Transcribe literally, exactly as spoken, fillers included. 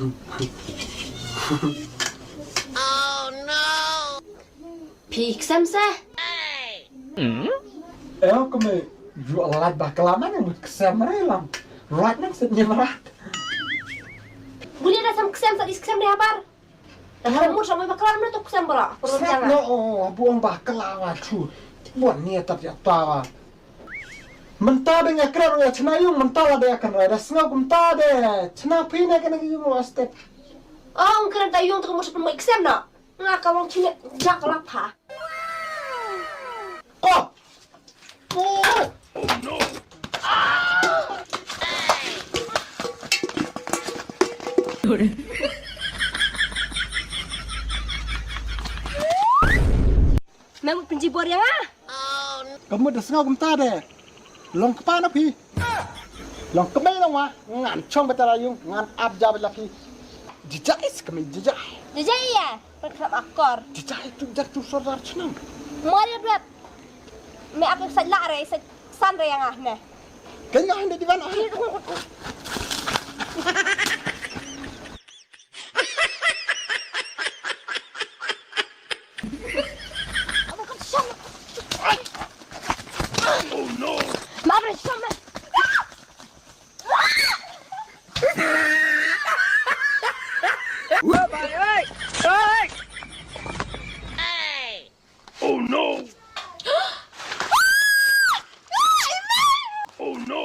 Phi ksem se? Eo, kme ju alat bakla man mut ksem re lam. Rat nang set nyem rat. Buli da sam ksem sa dis ksem de habar. Da haram mut sam bakla man tu ksem bara. Perlu Sat jangan. No, oh, bu ong bakla wa chu. Buat ni tat ya ta wa. Mynta de nga kren nga chna yung mynta la de kan ra da sngaw kumta de. Chna phi ne kan yung wa step. Oh, ong kren ta yung tu mut sam ksem na. Nga ka long chine jak la pha. Ko. Ko. Me mut pynji bor ïa nga. Ka mut da sngaw kumta de. Long kpa na phi. Long kmai long wa. Ngan chong bata la yung. Ngan ap ja bata la phi. Jijai se kmai jijai. Jijai ïa. Pynkhap akor. Jijai tu jak tu sordar chnam. Mor ïa bret. Me ap sa la re sa san re ïa nga ne. Kan nga hande divan ah. Oh no! Oh no! Oh no!